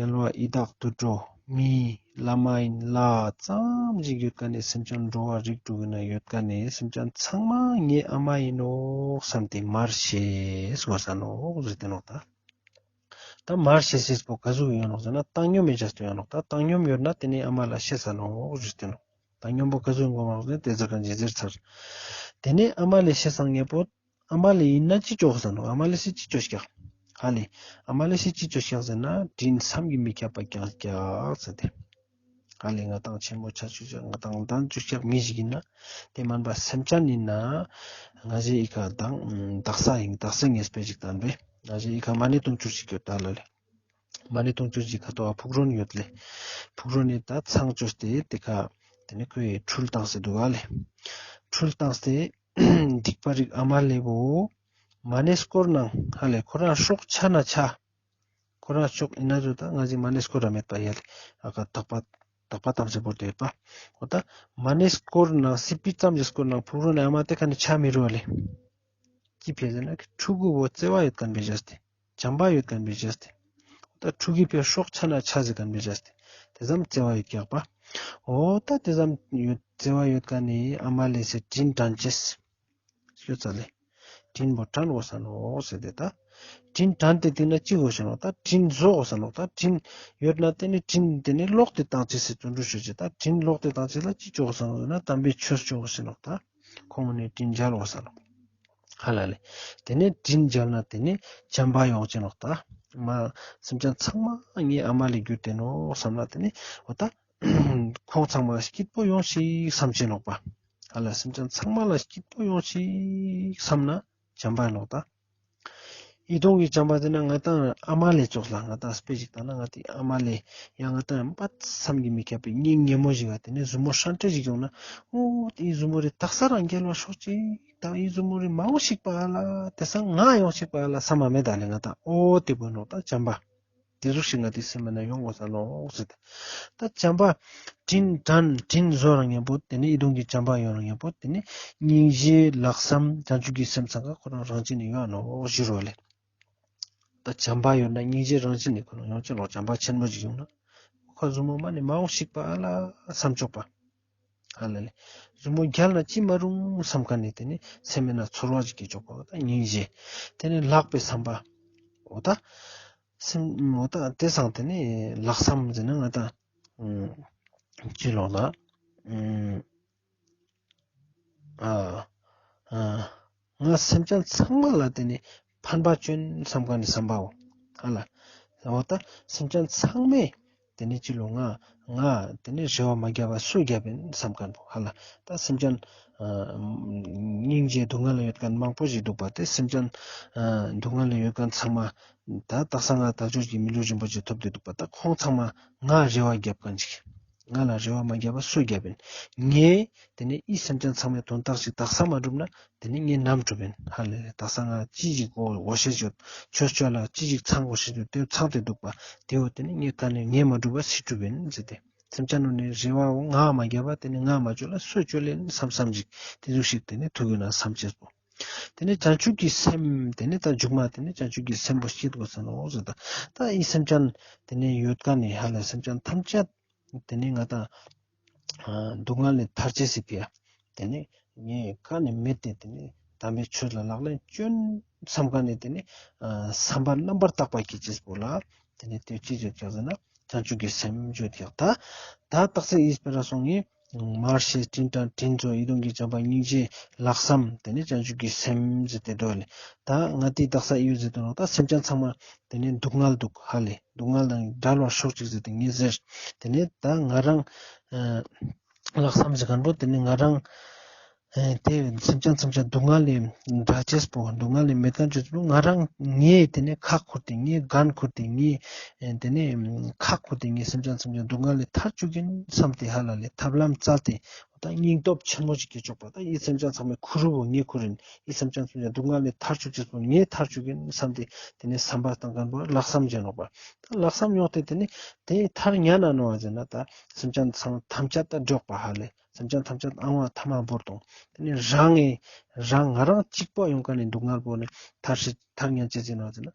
དམྱལ་བ་ཡི་དྭགས་དུད་འགྲོ་མི་ལྷ་མ་ཡིན་ལྷ་ཙམ་ཞིག་ཡོད་ཁན་ནི་སེམས་ཅན་འགྲོ་བ་རིགས་དྲུག་གི་ནང་ཡོད་ཁན་ནི་སེམས་ཅན་ཚང་མ་ངའི་ཨ་མ་ཨིན་ནོག་བསམ་སྟེ་མར་ཤེས་དགོས་ས་ནོག་ཟེར་ཏེ་ནོག་ད། ད་མར་ཤེས་ཤེས་པོ་ག་ཟུག་ཡོད་ནོག་ཟེར་ན་བཏང་སྙོམས་མེད་ཅེས་ཏེ་ཡོད་ནོག། ད་བཏང་སྙོམས་ཡོད་ན་ཏེ་ནེ་ཨ་མ་ལ་ཤེས་ས་ནོག་ཟེར་ཏེ་ནོག། བཏང་སྙོམས་པོ་ག་ཟུག་ཡོད་ནོག་ཟེར་ན་ཏེ་ཟེར་ཁན་ཅིག་ཟེར་ཚར། ཏེ་ནེ་ཨ་མ་ལེ་ཤེས་སང་ངེས་པོ་ཨ་མ་ལེ་ཨིན་ན་ཅི་ཅོ་ས་ནོག། ཨ་མ་ལེ་སི་ཅི་ཅོ་ཀྱག། ཧ་ལེ། ཨ་མ་ལེ་སི་ཅི་ཅོ་ཤག་ཟེར་ན་དྲིན་བསམ་གྱིས་མི་ཁྱབ་པ་བསྐྱངས་ཤག་ཟེར་ཏེ། ཧ་ལེ་ང་དང་ཆེན་མོ་ཆ་ཆུ་ཤག་ང་དང་ལྡན་ཆུ་ཤག་མི་ཞིག་ཡིན་ན་དེ་མན་པ་སེམས་ཅན་ཡིན་ན་ང་ཞེ་ཨི་ཁ་དང་དག་ས་ཡིན་དག་ས་ངེས་པའི་ཞིག་དང་བས་ང་ཞེ་ཨི་ཁ་མ་ཎི་དུང་ཕྱུར་ཞིག་ཡོད་ད་ལ་ལེ། མ་ཎི་དུང་ཕྱུར་ཞིག་ཁ་ཐོག་ཕུག་རོན་ཡོད་ལེ། ཕུག་རོན་ནི་ད་ཚང་ཅོས་ཏེ་དེ་ཁ་དེ་ནི་ཁོའི་འཕྲུལ་བཏང་སྟེ་འདུག་ག་ལེ། འཕྲུལ་བཏང་སྟེ་སྡིག་པ་རིགས་ཨ་མ་ལེ་བོ་མ་ཎི་སྐོར་ནང་ཧ་ལེ་ཁོ་རང་སྲོག་ཆ་ན་ཆ། ཁོ་རང་སྲོག་ཡིན་ན་ཚོ་ད་ང་ཞིག་མ་ཎི་སྐོར་ར་མེད་པ་ཡ་ལེ། ཨ་ཁ་དག་པ་དག་པ་ཐམས་ཅད་བོར་ཏེ་ཡོད་པ། འོ་ད་མ་ཎི་སྐོར་ནང་སྲིད་པའི་ཙམ་གྱི་སྐོར་ནང་ཕུག་རོན་ནི་ཨ་མ་དེ་ཁ་ནི་ཆ་མི་རུ་བ་ལེ། ཅི་ཕི་ཟེར་ན་ཕྲུ་གུ་བོ་བརྩེ་བ་ཡོད་མཁན་པའི་བྱས་ཏེ། བྱམས་པ་ཡོད་མཁན་པའི་བྱས་ཏེ། ད་ཕྲུ་གུའི་ཕིའ་སྲོག་ཆ་ན་ཆ་ཟེར་མཁན་པའི་བྱས་ཏེ། དེ་ཙམ་བརྩེ་བ་ཡོད་ཀྱག་པ། འོ་ད་དེ་ཙམ་ཡོད་བརྩེ་བ་ཡོད་མཁན་ནི་ཨ་མ་ལེ་སི་དྲིན་དྲན་ཅེས། ཤོད་ཙ་ལེ། དྲིན་བོ་དྲན་དགོས་ས་ནོག་ཟེར་ཏེ་ད། དྲིན་དྲན་ཏེ་དེ་ན་ཅི་དགོས་ས་ནོག་ད་དྲིན་བཟོ་དགོས་ས་ནོག་ད་དྲིན་ཡོད་ན་དེ་ནི་དྲིན་དེ་ནི་ལོག་སྟེ་བཏང་ཅེས་སི་བརྩོན་འགྲུས་ཤོད་ཅེས་ད་དྲིན་ལོག་སྟེ་བཏང་ཅེས་ལ་ཅི་ཅོ་དགོས་ས་ནོག་ཟེར་ན་དམ་པའི་ཆོས་ཅོ་དགོས་ས་ནོག་ད། ཁོང་ནི་དྲིན་འཇལ་དགོས་ས་ནོག་ཧ་ལ་ལེ། དེ་ནས་དྲིན་འཇལ་ན་དེ་ནས་བྱམས་པ་ཡོང་ཅེས་ནོག་ད། མ་སེམས་ཅན་ཚང་མ་ངའི་ཨ་མ་ལེ་གྱུར་ཏེ་ནོག་བསམ་ན་དེ་ནས་འོ་ད་ཁོང་ཚང་མ་སྐྱིད་པོ་ཡོང་ཞིག་བསམ་ཅེས་ནོག་པ། ཧ་ལ་སེམས་ཅན་ཚང་མ་ལ་སྐྱིད་པོ་ཡོང་ཞིག་བསམ་ན་བྱམས་པ་ནོག་ད། ཡིད་དབང་གི་བྱམས་པ་དེ་ན་ང་དང་ཨ་མ་ལེ་ཙོགས་ལ་ང་དང་དཔེ་ཞིག་བཏང་ན་ང་དེ་ཨ་མ་ལེ་ཡང་ང་དང་ཡང་བསམ་གྱིས་མི་ཁྱབ་པའི་སྙིང་ཉེ་མོ་ཞིག་ག་དེ་ནས་ཟུར་མོ་ཧྲན་ཏེ་ཞིག་ཡོང་ན་འོ་དེའི་ཟུར་མོ་རེ་དག་ས་རང་རྒྱལ་བ་ཤོག་ཅིག་ད་ཡི་ཟུར་མོ་རེ་མ་འོང་ཞིག་པ་ལ་དེ་སང་ང་ཡོང་ཞིག་པ་ལ་བསམ་མ་མེད་ད་ལེ་ང་དང་འོ་དེ་བོ་ནོག་ད་བྱམས་པ། དེ་ཟུག་ཞིག་ང་དེ་སེམས་མེད་ན་ཡོང་དགོས་ས་ནོག་ཟེར་ཏེ། ད་བྱམས་པ་དྲིན་དྲན་དྲིན་གཟོ་རང་ཉམ་པོ་དེ་ནི་ཡིད་དབང་གི་བྱམས་པ་ཡོང་རང་ཉམ་པོ་དེ་ནི་སྙིང་རྗེ་ལྷག་བསམ་བྱང་ཆུབ་ཀྱི་སེམས་ཚང་ཀ་ཁོ་རང་རང་བཞིན་ནི་ཡོང་ནོག་ཞུ་རོགས་ལེ། ད་བྱམས་པ་ཡོད་ན་སྙིང་རྗེ་རང་བཞིན་ནི་ཁོ་རང་ཡོང་ཅེས་ལོ། བྱམས་པ་ཆེན་མོ་ཞིག་ཡོང་ན་ཁོ་ཟུར་མོ་མ་ནི་མ་འོང་ཞིག་པ་ཨ་ལ་བསམ་ཆོག་པ། ཨ་ལ་ལེ། ཟུར་མོ་རྒྱལ་ན་ཅི་མ་རུང་བསམ་མཁན་ནི་དེ་ནི་སེམས་མེད་ན་ཚོར་བ་ཞིག་སྐྱེ་ཆོག་པ། ད་སྙིང་རྗེ། དེ་ནི་ལྷག་པའི་བསམ་པ། འོ་ད། སེམས་འོ་ད་དེ་སང་དེ་ནི་ལྷག་བསམ་ཟེར་ན་ང་ད། ཅི་ལོག་ལ། ཨ། ཨ། ང་སེམས་ཅན་ཚང་མ་ལ་དེ་ནི་ཕན་པ་ཅོ་ཨིན་བསམ་མཁན་ནི་བསམ་པའོ། ཧ་ལ། འོ་ད་སེམས་ཅན་ཚང་མས་དེ་ནི་ཅི་ལོ་ང་ང་དེ་ནི་རེ་བ་མ་བརྒྱབ་པ་སུ་བརྒྱབ་ཨིན་བསམ་མཁན་པོ་ཧ་ལ། ད་སེམས་ཅན་ཨ་སྙིང་རྗེ་སྡུག་བསྔལ་ལ་ཡོད་མཁན་མང་པོ་ཞིག་འདུག་པ། དེ་སེམས་ཅན་ཨ་སྡུག་བསྔལ་ལ་ཡོད་མཁན་ཚང་མ་ད་དག་ས་ང་དལ་འབྱོར་གྱི་མི་ལུས་རིན་པོ་ཆེ་ཐོབ་སྟེ་འདུག་པ། ད་ཁོང་ཚང་མ་ང་རེ་བ་བརྒྱབ་མཁན་ཅིག་ང་ལ་རེ་བ་མ་བརྒྱབ་པ་སུ་བརྒྱབ་ཨིན། ངས་དེ་ནི་ཨི་སེམས་ཅན་ཚང་མའི་དོན་དག་ཅིག་དག་ས་མ་སྒྲུབ་ན་དེ་ནི་ངས་ནམ་སྒྲུབ་ཨིན། ཧ་ལས་དག་ས་ང་ཅི་ཞིག་གོ་འོ་ཤེས་ཡོད། ཆོས་ཆོས་ལ་ཅི་ཞིག་ཚང་འོ་ཤེས་ཡོད་དེ་ཚང་སྟེ་འདུག་པ། དེ་འོ་དེ་ནི་ངས་ཀ་ནས་ངས་མ་སྒྲུབ་པ་སུས་སྒྲུབ་ཨིན་ཟེར་ཏེ། སེམས་ཅན་ནོ་ནི་རེ་བའོ་ང་མ་བརྒྱབ་པ་དེ་ནི་ང་མ་བཅོལ་ལ་སུས་བཅོལ་ཨིན་བསམ་བསམ་ཞིག་དེ་ཟུག་ཞིག་དེ་ནི་ཐུགས་ཀྱི་ནང་བསམ་ཅེས་པོ། དེ་ནས་བྱང་ཆུབ་ཀྱི་སེམས་དེ་ནས་ད་མཇུག་མ་དེ་ནས་བྱང་ཆུབ་ཀྱི་སེམས་པོ་སྐྱེད་དགོས་ས་ནོག་ཟེར། ད་ད་ཨི་སེམས་ཅན་དེ་ནས་ཡོད་མཁན་ནི་ཧ་ལས་སེམས་ཅན་ཐམས་ཅད་དེ་ནས་ང་ད་ཨ་སྡུག་བསྔལ་ལས་ཐར་ཅེས་སི་ཕི་ཡ་དེ་ནས་ངས་ཀ་ནས་མེད་དེ་དེ་ནས་དམ་པའི་ཆོས་ལ་ལག་ལེན་ཅོ་ཨིན་བསམ་མཁན་ནི་དེ་ནས་ཨ་བསམ་པ་རྣམ་པར་དག་པ་སྐྱེ་ཅེས་པོ་ལ་དེ་ནས་དེ་ཅི་བརྗོད་ཀྱག་ཟེར་ན། བྱང་ཆུབ་ཀྱི་སེམས་བརྗོད་ཀྱག་ད་ད་དག་ས་ཨི་སྤེ་ར་སོང་ངས། མར་ཤེས་དྲིན་དྲན་དྲིན་གཟོ་ཡིད་དབང་གི་བྱམས་པ་སྙིང་རྗེ་ལྷག་བསམ་དེ་ནས་བྱང་ཆུབ་ཀྱི་སེམས་ཟེར་ཏེ་འགྲོ་ལེ། ད་ང་དེ་དག་ས་ཨི་ཡོད་ཟེར་དུ་ནོག་ད་སེམས་ཅན་ཚང་མ་དེ་ནས་སྡུག་བསྔལ་འདུག་ཧ་ལས་སྡུག་བསྔལ་དང་བྲལ་བར་ཤོག་ཅིག་ཟེར་ཏེ་ངས་ཟེར། དེ་ནས་ད་ང་རང་ཨ་ལྷག་བསམ་ཟེར་མཁན་པོ་དེ་ནས་ང་རང་ཨ་དེ་སེམས་ཅན་ཚང་མ་སྡུག་བསྔལ་ལས་བྲལ་ཅེས་པོ་སྡུག་བསྔལ་ལས་མེད་མཁན་ཅོ་ཅེས་པོ་ང་རང་ངས་དེ་ནས་ཁག་ཁུར་ཏེ་ངས་འགན་ཁུར་ཏེ་ངས་ཨ་དེ་ནས་ཁག་ཁུར་ཏེ་ངས་སེམས་ཅན་ཚང་མ་སྡུག་བསྔལ་ལས་ཐར་བཅུག་གིན་བསམ་སྟེ་ཧ་ལ་ལས་ཐབས་ལམ་བཙལ་ཏེ། ད་སྙིང་སྟོབས་ཆེན་མོ་ཞིག་སྐྱེ་ཆོག་པ། ད་ཡི་སེམས་ཅན་ཚང་མའི་ཁུར་བོ་ངས་ཁུར་ཨིན། ཡི་སེམས་ཅན་ཚང་མའི་སྡུག་བསྔལ་ལས་ཐར་བཅུག་ཅེས་པོ་ངས་ཐར་བཅུག་གིན་བསམ་སྟེ་དེ་ནས་བསམ་པ་བཏང་མཁན་པོ་ལྷག་བསམ་ཅོ་ནོག་པ། ད་ལྷག་བསམ་ཡོང་སྟེ་དེ་ནས་དེ་ཐར་ཉན་ན་ནོག་ཟེར་ན་ད་སེམས་ཅན་ཚང་ཐམས་ཅད་ད་འགྲོགས་པ་ཧ་ལས་སེམས་ཅན་ཐམས་ཅད་ཨང་བ་ཐ་མ་བོར་དང་དེ་ནས་རང་ངས་རང་ང་རང་གཅིག་པོ་ཡོང་མཁན་ནི་སྡུག་བསྔལ་པོ་ནས་ཐར་ཤེས་ཐར་ཉན་ཅེས་ཟེར་ནོག་ཟེར་ན།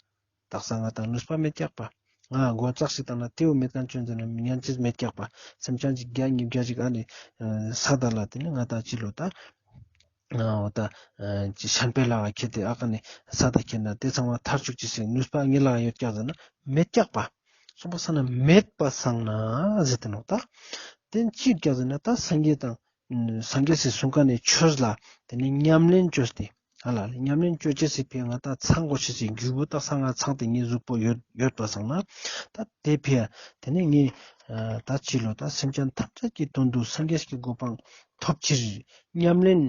དག་ས་ང་ད་ནུས་པ་མེད་ཀྱག་པ། ང་མགོ་ཙག་ཞིག་བཏང་ན་དེའུ་མེད་མཁན་ཅོ་ཟེར་ན་ཉན་ཅེས་མེད་ཀྱག་པ། སེམས་ཅན་ཅིག་བརྒྱ་ཉིས་བརྒྱ་ཅིག་ཨ་ནི་ས་ད་ལ་དེ་ནི་ང་ད་ཅི་ལོ་ད། འོ་ད་ཅི་ཤན་པའི་ལག་ཁྱེར་ཏེ་ཨ་ཀ་ནི་ས་ད་ཁྱེར་ན་དེ་ཚང་མ་ཐར་བཅུག་ཅེས་སི་ནུས་པ་ངའི་ལག་ཡོད་ཀྱག་ཟེར་ན་མེད་ཀྱག་པ། སོང་པ་ས་ན་མེད་པ་སང་ན་ཟེར་ཏེ་ནོག་ད། དེ་ཅི་ཡོད་ཀྱག་ཟེར་ན་ད་སངས་རྒྱས་དང་སངས་རྒྱས་སི་གསུང་མཁན་ནི་ཆོས་ལ་དེ་ནི་ཉམས་ལེན་ཅོས་ཏེ། ཧ་ལ་ལེ་ཉམས་ལེན་ཅོ་ཅེས་སི་ཕི་ང་ད་ཚང་གོས་ཤེས་སི་རྒྱུ་བོ་ད་ས་ང་ཚང་ཏེ་ངའི་གཟུགས་པོ་ཡོད་ཡོད་པ་སང་ན་ད་ཏེ་ཕི་ཏེ་ནེ་ངའི་ད་ཅི་ལོ་ད་སེམས་ཅན་ཐམས་ཅད་ཀྱི་དོན་དུ་སངས་རྒྱས་ཀྱི་གོ་འཕང་ཐོབ་ཕྱིར་ཉམས་ལེན་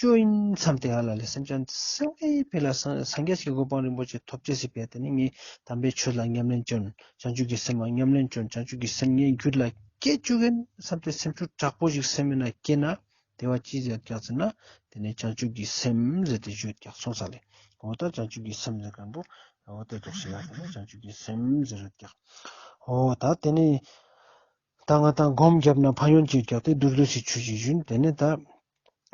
ཅོ་ཨིན་བསམ་སྟེ་ཧ་ལ་ལེ་སེམས་ཅན་སེམས་ཀྱི་ཕི་ལ་སངས་སངས་རྒྱས་ཀྱི་གོ་འཕང་རིན་པོ་ཆེ་ཐོབ་ཅེས་སི་ཕི་ཏེ་ནེ་ངའི་དམ་པའི་ཆོས་ལ་ཉམས་ལེན་ཅོ་ཨིན། བྱང་ཆུབ་ཀྱི་སེམས་ལ་ཉམས་ལེན་ཅོ་ཨིན། བྱང་ཆུབ་ཀྱི་སེམས་ངའི་རྒྱུད་ལ་སྐྱེ་ཅུག་ཨིན་བསམ་སྟེ་སེམས་ཤུགས་དྲག་པོ་ཞིག་སེམས་ནང་སྐྱེས་ན་ཏེ་བ་ཅི་ཟེར་ཀྱག་ཟེར་ན་ཏེ་ནེ་བྱང་ཆུབ་ཀྱི་སེམས་ཟེར་ཏེ་ཞུ་ཀྱག་སོང་ས་ལེ། འོ་ད་བྱང་ཆུབ་ཀྱི་སེམས་ཟེར་མཁན་པོ་འོ་ཏེ་ཙོགས་ཤིག་ཡ་ཏེ་ནེ་བྱང་ཆུབ་ཀྱི་སེམས་ཟེར་ཀྱག་འོ་ད་ཏེ་ནེ་ད་ང་ཏང་སྒོམ་བརྒྱབ་ན་ཕན་ཡོན་ཅི་ཀྱག་ཏེ་མདོར་བསྡུས་ཤིག་ཆུ་ཞིག་ཞུན། ཏེ་ནེ་ད་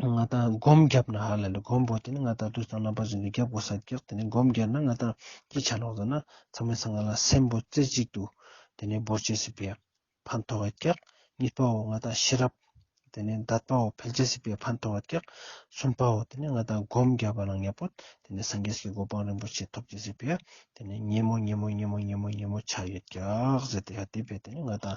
ང་ཏང་སྒོམ་བརྒྱབ་ན་ཧ་ལ་ལེ་སྒོམ་པོ་ཏེ་ནེ་ང་ཏང་དུས་དང་རྣམ་པ་ཅན་དུ་བརྒྱབ་གོས་ས་ཀྱག་ཏེ་ནེ་སྒོམ་བརྒྱབ་ན་ང་ཏང་ཅི་ཆ་ནོག་ཟེར་ན་ཚང་མའི་སང་ང་ལ་སེམས་པོ་རྩེ་གཅིག་ཏུ་ཏེ་ནེ་བོར་ཅེས་སི་ཕི་ཡ་ཕན་ཐོགས་ཀྱག་གཉིས་པའོ་ང་ཏང་ཤེས་རབ་ཏེ་ནེ་དད་པའོ་འཕེལ་ཅེས་སི་ཕི་ཡ་ཕན་ཐོགས་ཀྱག་གསུམ་པའོ་ཏེ་ནེ་ང་ཏང་སྒོམ་བརྒྱབ་པ་ན་ཉམ་པོ་ཏེ་ནེ་སངས་རྒྱས་ཀྱི་གོ་འཕང་རིན་པོ་ཆེ་ཐོབ་ཅེས་སི་ཕི་ཡ་ཏེ་ནེ་ཉེ་མོ་ཉེ་མོ་ཉེ་མོ་ཉེ་མོ་ཉེ་མོ་ཆ་ཡོད་ཀྱག་ཟེར་ཏེ་ཡ་ཏེ་ཕི་ཡ་ཏེ་ནེ་ང་ཏང་